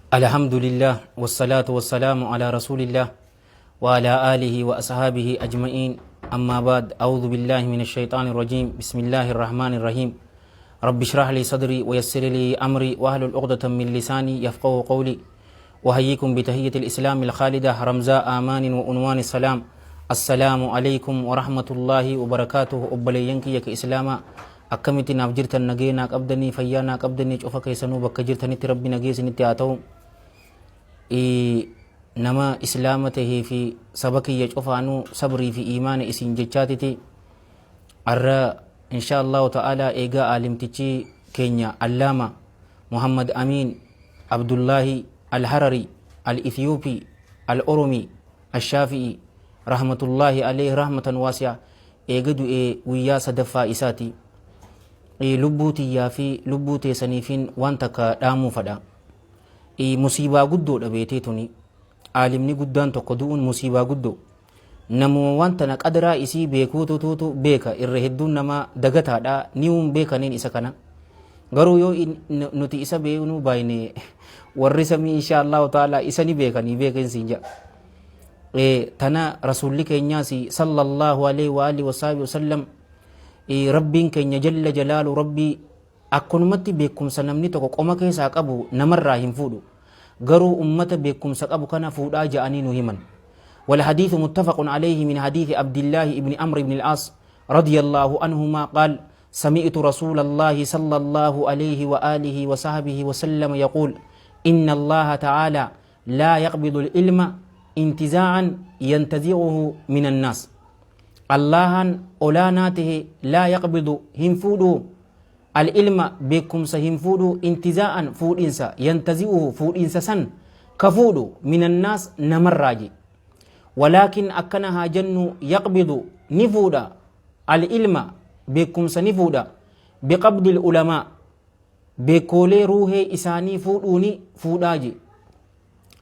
الحمد لله والصلاة والسلام على رسول الله وعلى آله وأصحابه أجمعين. أما بعد، أعوذ بالله من الشيطان الرجيم. بسم الله الرحمن الرحيم. رب اشرح لي صدري ويسر لي أمري واحلل عقدة من لساني يفقه قولي. وأحييكم بتحية الإسلام الخالدة، رمزاء آمان وعنوان السلام. السلام عليكم ورحمة الله وبركاته. Obboleeyyan kiyya ka Islaamaa, akkamitti naaf jirtan? Nageenaa qabdanii? Fayyaanaa qabdanii? Cufa keessanuu bakka jirtanitti Rabbi nageessinitti haa ta'u. Nama Islaama tahee fi saba kiyya cufaanuu sabrii fi iimaana isin jechaatiti. Arra insha Allahu ta'ala eegaa aalimtichi keenya Allaama Muhammad Amiin Abdullaahi Al-Harari Al-Ethiyoopi Al-Oromi Ashaafi'i rahmatullaahi alayhi rahmatan waasi'a eega du'ee guyyaa sadaffaa isaati. Lubbuu tiyyaa fi lubbuu teessaniifin waan takka dhaamuu fadha. Musiibaa guddoodha beetee tuni. Aalimni guddaan tokko du'uun musiibaa guddoo. Namuma waan tana qadaraa isii beekuututuutu beeka. Irra hedduun nama dagataadha, niwuun beekaniin isa kana. Garuu yoo nuti isa beeknuu baay'ine, warri samii insha Allahu ta'ala isa ni beekanii beeken siin jedha. Tana Rasuulli keenyaas sallallahu alaihi wa alihi wa sallam, Rabbiin keenya jalla jalaalu Rabbii akkanumatti beekumsa namni tokko qoma keessaa qabu namarraa hin fuudhu. Garuu ummata beekumsa qabu kana fuudhaa ja'anii nu himan. والحديث متفق عليه من حديث عبد الله بن عمرو بن العاص رضي الله عنهما قال: سمعت رسول الله صلى الله عليه وآله وصحبه وسلم يقول: إن الله تعالى لا يقبض العلم انتزاعا ينتزعه من الناس. اللهن أولاناته لا يقبض هنفوده، العلم beekumsa hin fuudhu، انتزاعا fuudhinsa، ينتزعه fuudhinsa san ka fuudhu، من الناس namarraaji. ولكن akkana haa jennu، يقبض ni fuudha، العلم beekumsa ni fuudha، بقبض العلماء beekoolee ruuhee isaanii fuudhuuni fuudhaaji.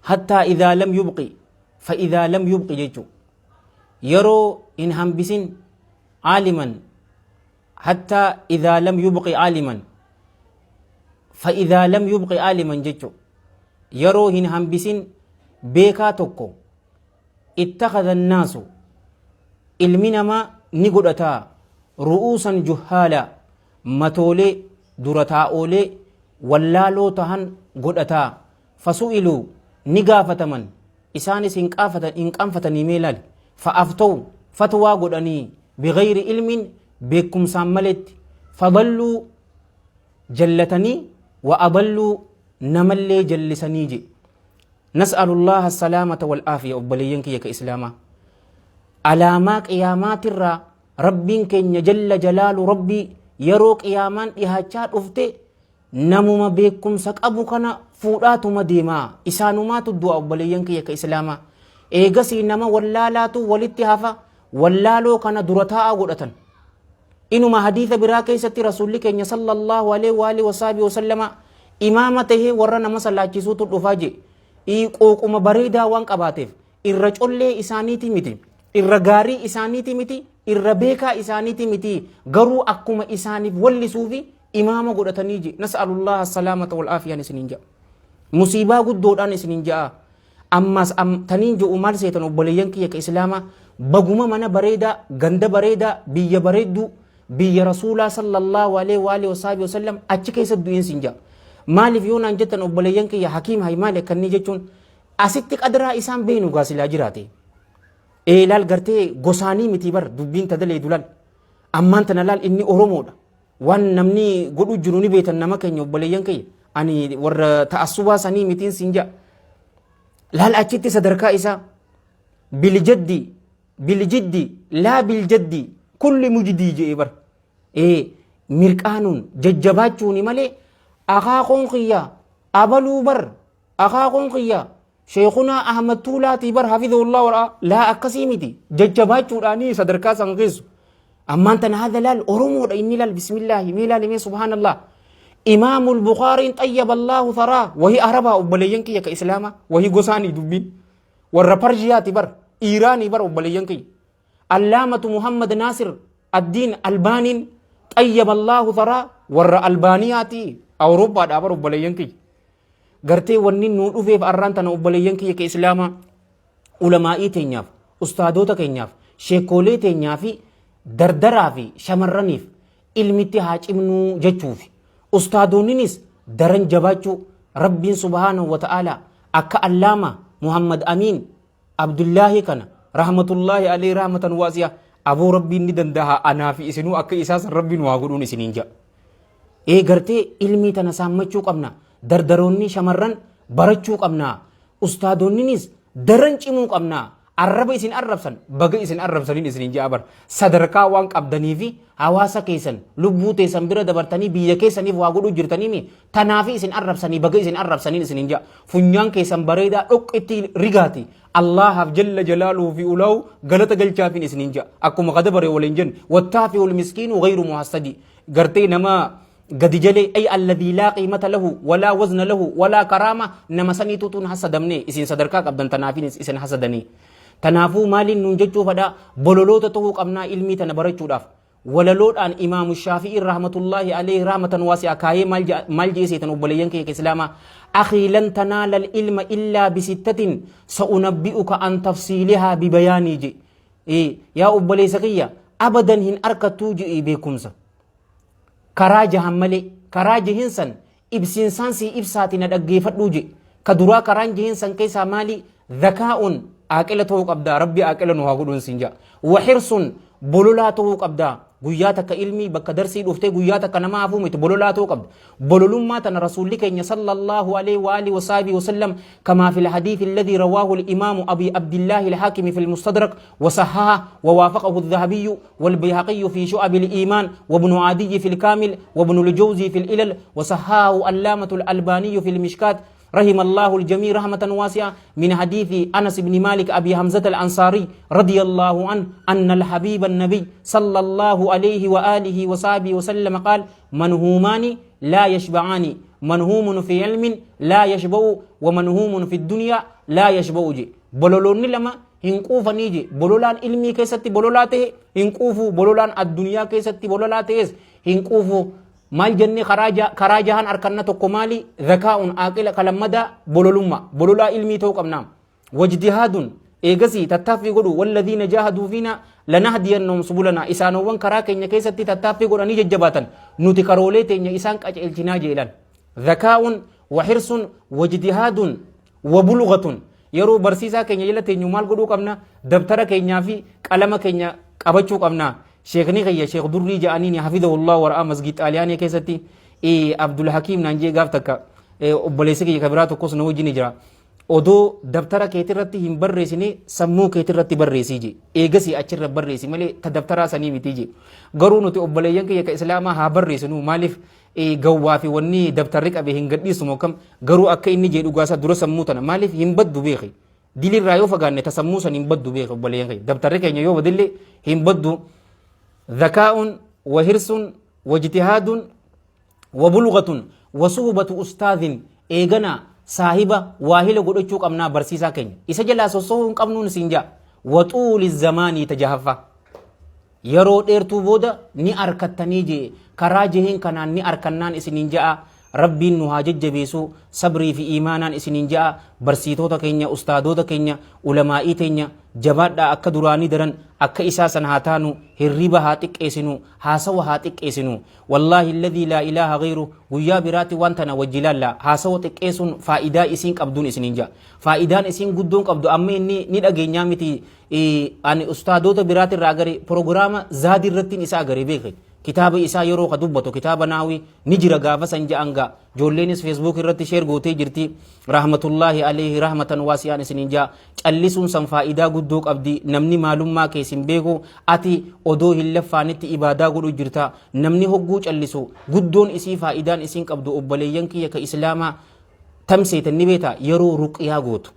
حتى إذا لم يبق، فإذا لم يبق jechu yeroo hin hambisin عالما، حتى إذا لم يبق عالما، فإذا لم يبق عالما jechu yeroo hin hambisin beekaa tokko، اتخذ الناس ilmi namaa ni godhataa، رؤوسا جهالا matoolee dura taa'oolee wallaaloo tahan godhataa. فسئلوا ni gaafataman, isaanis hin qaanfatanii mee laali. فأفتوا fatwaa godhanii، بغير علم beekumsaan maletti. فضلوا jallatanii، وأضلوا namallee jallisanii je. نسأل الله السلامة والعافية. Obboleeyyan kiyya ka Islaamaa, alaamaa qiyaamaatirraa Rabbiin keenya jalla jalaalu Rabbii yeroo qiyaamaan dhihaachaa dhufte namuma beekumsa qabu kana fuudhaatuma deemaa. Isaanumaatu du'a. Obboleeyyan kiyya ka Islaamaa, eegasii nama wallaalaatu walitti hafa. Wallaaloo kana dura taa'aa godhatan. Inuma hadiisa biraa keessatti Rasuulli keenya sallallahu alaihi wa alihi wasaabii wasallama imaama tahee warra nama salaachisuutu dhufaa je. Qooquma bareedaa waan qabaateef, irra collee isaaniiti miti, irra gaarii isaaniiti miti, irra beekaa isaaniiti miti, garuu akkuma isaaniif wallisuufi imaama godhatanii je. نسأل الله السلامة والعافية isiniin jedha. Musiibaa guddoodhaan isiniin jedha. Ammas taniin jedhu maal seetan, obboleeyyan kiyya ka Islaamaa? Baguma mana bareedaa, ganda bareedaa, biyya bareedduu, biyya Rasuulaa sallallahu alaihi wa alihi wasallam achi keessa du'een siin jedha. Maaliif yoo naan jettan, obboleeyyan kiyya, hakiim hay maali akkanni jechuun asitti qadaraa isaan beenu gaasilaa jiraate. Eelaal gartee gosaanii miti bar dubbiin tadalee dulal. Ammaan tana laal, inni Oromoodha. Waan namni godhu jiru ni beetan nama keenya, obboleeyyan kiyya. Ani warra ta'assubaa sanii mitiin siin jedha. Laal achitti sadarkaa isaa بالجد بالجد لا بالجد كل مجدي jedhee bar. Ee, mirqaanuun jajjabaachuuni malee akaakoon kiyya abaluu bar, akaakoon kiyya Sheekunaa Ahmad Tuulaatii bar حفظه الله ورعاه laa akkasii miti, jajjabaachuudhaanii sadarkaa san geessu. Ammaan tana haadha laal, Oromoodha inni laal. Bismillaahi, mee laali mee, subhaanallah. Imaamul Bukaariin طيب الله ثراه wahii Arabaa. Obboleeyyan kiyya ka Islaamaa, wahii gosaanii dubbiin warra Parshiyaati bar, Iiraanii bar. Obboleeyyan kiyya, Allaamatu Muhammad Naasir Addiin Albaaniin طيب الله ثراه warra Albaaniyaati, Awurooppaadhaa bar. Obboleeyyan kiyya, Gartee wanni nuu dhufeef arraan tana, obboleeyyan kiyya ka islaamaa, ulamaa'ii teenyaaf, ustaadoota keenyaaf, sheekoolee teenyaa fi dardaraa fi shamarraniif ilmitti haa cimnuu jechuufi. Ustaadoonninis daran jabaachuu, Rabbiin subhaanahu wa ta'aalaa akka Allaama Muhammad Amiin Abdullaahi kana rahmatullaahi alayhi rahmatan waasi'a, aboo Rabbiin ni danda'a, anaa fi isinuu akka isaa san Rabbiin waa godhuun isiniin ja'a. Ee, gartee ilmii tana saammachuu qabna. Dardaroonni, shamarran barachuu qabna. Ustaadoonninis daran cimuu qabna. Arraba isin arrabsan, baga isin arrabsaniin isiniin ja'a bar. Sadarkaa waan qabdanii fi hawaasa keessan, lubbuu teessan bira dabartanii biyya keessaniif waa godhuu jirtaniimi, tanaafi isin arrabsanii, baga isin arrabsaniin isiniin ja'a. Funyaan keessan bareedaa dhoqqetti rigaati. Allahaaf jalla jalaaluhu fi ulaahu galata galchaafiin isiniin ja'a. Akkuma kada bare waliin jenne, wattaafi wal miskiinu ghayru muhassadi. Gartee nama gadi jalee, ay alladhii laa qiimata lahu walaa wazna lahu walaa karaama, nama saniitu tun hasadamne. Isin sadarkaa qabdan, tanaafin isin hasadanii. Tanaafuu maaliin nuun jechuu fadhaa? Bololoota ta'uu qabnaa ilmii tana barachuudhaaf. Walaloodhaan Imaamu Shaafi'ii rahmatullaahi alayhi rahmatan waasi'a kaayee maal jee seetan, obboleeyyan kiyya islaamaa? Akhii, lan tanaala ilma illaa bisittatin, sa'unabbi'uka an tafsiilihaa bibayaanii je. Yaa obboleessa kiyya, abadan hin arkattuu je'ii beekumsa karaa jahan malee, karaa jahin san ibsiinsaan sii ibsaati na dhaggeeffadhuu je. Ka duraa, karaan jahin san keessaa maali? Dhakaa'uun, aaqila ta'uu qabdaa. Rabbi aaqila nu haa godhuun siin ja'a. Waxirsuun, bololaa ta'uu qabdaa. Guyyaa takka ilmii bakka darsii dhuftee guyyaa takka nama hafuu miti, bololaa ta'uu qabda. Bololummaa tana Rasuulli keenya sallallahu alaihi wa alihi wa sahbihi wa sallam, kamaa fil hadiith alladhi rawaahu al-imaamu Abi Abdillahi al-Haakimi fil Mustadrak wa sahaha wa waafaqahu adh-Dhahabiyyu wal Bayhaqiyyu fi Shu'ab al-Iimaan wa Ibnu Adiyyi fil Kaamil wa Ibnu al-Jawzi fil Ilal wa sahahahu Allaamatu al-Albaaniyyu fil Mishkaat, رحم الله الجميع رحمة واسعة، من حديث أنس بن مالك أبي حمزة الأنصاري رضي الله عنه أن الحبيب النبي صلى الله عليه وآله وصحبه وسلم قال: منهومان لا يشبعان، منهوم في علم لا يشبع ومنهوم في الدنيا لا يشبع. جي bololoonni lama hin quufanii je. Bololaan ilmii keessatti bololaa ta'e hin quufu, bololaan addunyaa keessatti bololaa ta'es hin quufu. Maal jennee? Karaa jahan arkanna. Tokko maali? Dhakaa'uun, aaqila. Kalammadaa bololummaa, bololaa ilmii ta'uu qabna. Wajtihaadun, eegasii tattaaffii godhu. Walladhiina jaahaduu fiina lanahdiyannahum subulana, isaanowwan karaa keenya keessatti tattaaffii godhanii jajjabaatan nuti karoolee teenya isaan qajeelchinaa jeelan. Dhakaa'uun, waxirsun, wajtihaadun, wabulghatun. Yeroo barsiisaa keenya jala teenyu maal godhuu qabna? Dabtara keenyaa fi qalama keenya qabachuu qabna. Sheekni kiyya, Sheek Durrii ja'aniini, hafidahullah wara'aa, masgid Xaaliyaanii keessatti Abdul Hakiim naan jee gaaf takka. Obboleessi kiyya kabiraa tokkos na wajjin jira. Odoo dabtara keetirratti hin barreessine, sammuu keetirratti barreessii je. Eegasii achirra barreessi malee ta dabtaraa sanii miti je. Garuu nuti, obboleeyyan kiyya ka islaamaa, haa barreessinu. Maaliif gawwaa fi wanni dabtarri qabe hin gadhiisu moo kam? Garuu akka inni jee dhugaasaa, dura sammuu tana. Maaliif hin baddu beeki? Dilirraa yoo fagaanne ta sammuu san hin baddu beeki, obboleeyyan kiyya. Dabtarri keenya yoo badillee hin baddu. Dhakaa'uun, wahirsuun, wajtihaaduun, wabulghatun, wasuhbatu ustaadhin. Eegana saahiba waahila godhachuu qabnaa. Barsiisaa keenya isa jalaa sossohuu hin qabnuun siin jaa. Waxuuli zamaanii, tajahaffa, yeroo dheertuu booda ni arkattanii jee. Karaa jeheen kanaan ni arkannaan isiniin ja'a. Rabbiin nu haa jajjabeessu, sabrii fi iimaanaan isiniin ja'a. Barsiitota keenya, ustaadoota keenya, ulamaa'ii teenya, jabaadhaa. Akka duraanii daran akka isaa san haa taanu. Hirriba haa xiqqeessinu, haasawa haa xiqqeessinu. Wallaahi alladhii laa ilaaha ghayru, guyyaa biraatti waan tana wajji laalla. Haasawa xiqqeessuun faayidaa isiin qabduun isiniin ja'a. Faayidaan isiin guddoon qabdu amma inni ni dhageenyaa miti. Ani ustaadoota biraatirraa agare, proogiraama Zaadii irrattiin isa agare beeke. Kitaaba isaa yeroo ka dubbatu, kitaaba naawii ni jira gaafa san ja'an gaa. Ijoolleenis Facebook irratti share gootee jirti. Rahmatullaahi alayhi rahmatan waasiyaan isiniin ja'a. Callisuun san faayidaa guddoo qabdi. Namni maalummaa keessin beeku, ati odoo hin laffaanitti ibaadaa godhu jirta. Namni hogguu callisu guddoon isii, faayidaan isiin qabdu, obboleeyyan kiyya ka islaamaa, tamseetan ni beeta. Yeroo ruqiyaa gootu,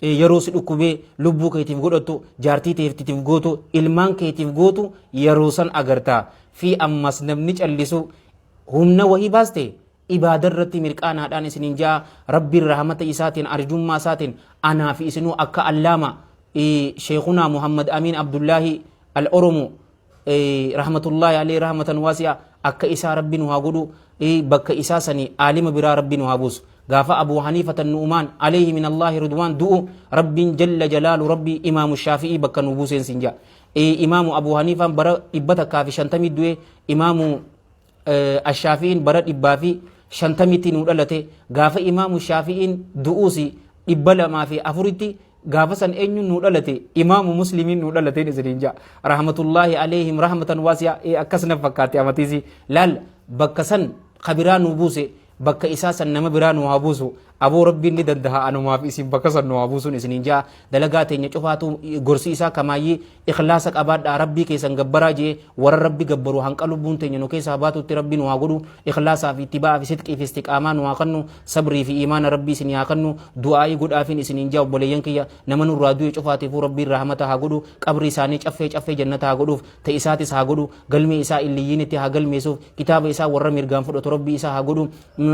yeroo si dhukkubee lubbuu keetiif godhattu, jaartii teetiif gootu, ilmaan keetiif gootu, yeroo san agartaa fi ammas namni callisu humna wahii baaste ibaada irratti mirqaanaadhaan isiniin ja'a. Rabbiin rahmata isaatiin, arjummaa isaatiin, anaa fi isinuu akka Allaama Sheekunaa Muhammad Amiin Abdullaahi al Oromo rahmatullaahi alayhi rahmatan waasi'a, akka isaa Rabbi nu haa godhu. Bakka isaa sanii aalima biraa Rabbi nu haa buusu. Gaafa Abuu Haniifata Nu'umaan alayhi min Allaahi ridwaan du'u, Rabbiin jalla jalaalu Rabbii Imaamu Shaafi'ii bakka nu buuseen siin ja'a. Imaamu Abuu Haniifaan bara 150 du'e, Imaamu Ashaafi'iin bara 150tti nu dhalate. Gaafa Imaamu Shaafi'iin du'uus 204tti, gaafa san eenyuun nu dhalate? Imaamu Muslimiin nu dhalateen isiniin ja'a. Rahmatullaahi alayhim rahmatan waasi'a. Akkas na fakkaate amatiisi laal. Bakka san kabiraa nu buuse, bakka isaa san nama biraa nu haa buusu. Aboo, Rabbiin ni dandaha, anumaaf isin bakka san nu haa buusuun isiniin ja'a. Dalagaa teenya cufaatu gorsi isaa kamaayyii ikhlaasa qabaadhaa, Rabbii keessan gabbaraa jee. Warra Rabbi gabbaru hanqa lubbuun teenya nu keessaa baatutti Rabbi nu haa godhu. Ikhlaasaa fi ittiba'aa fi sidqii fi istiqaamaa nu haa kannu. Sabrii fi imaana Rabbii isin haa kannu. Du'aa'ii godhaafiin isiniin ja'a, obboleeyyan kiyya. Nama nurraa du'e cufaatiifuu Rabbiin rahmata haa godhu, qabrii isaanii caffee caffee jannata haa godhuuf, ta isaatis haa godhu, galmee isaa illiyyiinitti haa galmeessuuf, kitaaba isaa warra mirgaan fudhatu Rabbii isaa haa godhu,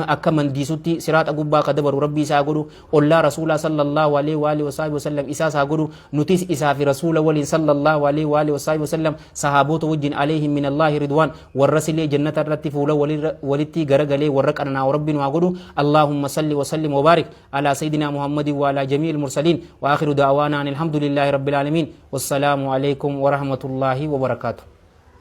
akka mandiisutti siraaxa gubbaa ka dabaru Rabbii isaa haa godhu, ollaa Rasuulaa sallallahu alaihi wa alihi wasallam isaas haa godhu. Nutis isaa fi Rasuula waliin sallallahu alaihi wa alihi wasallam, sahaabota wajjin alayhim min Allaahi ridwaan, warra silee jannata irratti fuula walitti garagalee warra qananaa'u Rabbi nu haa godhu. Allaahumma salli wa sallim wa baarik ala sayyidina Muhammadin wa ala jami'il mursaliin, wa akhiru da'waana anil hamdulillahi rabbil aalamiin, wassalaamu alaikum wa rahmatullahi wa barakaatuh.